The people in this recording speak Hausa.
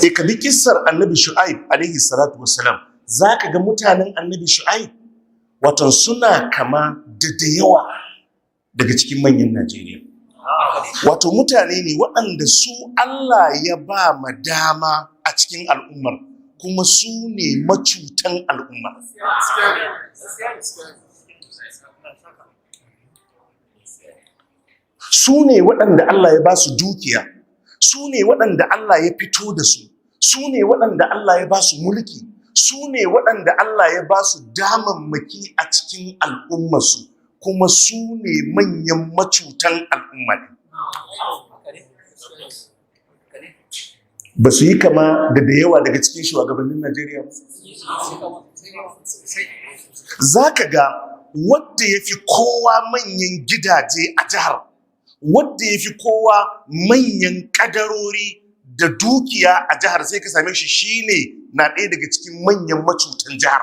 E, ka bi kissar Annabi Shu'aib alaihi salatu wassalam, zaka ga mutanen Annabi Shu'aib watan suna kama da yawa daga cikin manyan Najeriya. Wato mutane ne waɗanda su Allah ya ba ma dama a cikin al'ummar, kuma su ne macutan al'ummar. Su ne waɗanda Allah ya ba su dukiya, su ne waɗanda Allah ya fito da su, su ne waɗanda Allah ya ba su mulki, su ne waɗanda Allah ya ba su damammaki a cikin al'ummarsu, kuma su ne manyan macutan al'umma ɗin. Ba su yi kama da yawa daga cikin shugabannin Najeriya ba. Za ka ga wadda ya fi kowa manyan gidaje a jihar, wadda ya fi kowa manyan kadarori da dukiya a jihar, sai ka same shi shine na ɗaya daga cikin manyan macutan jihar.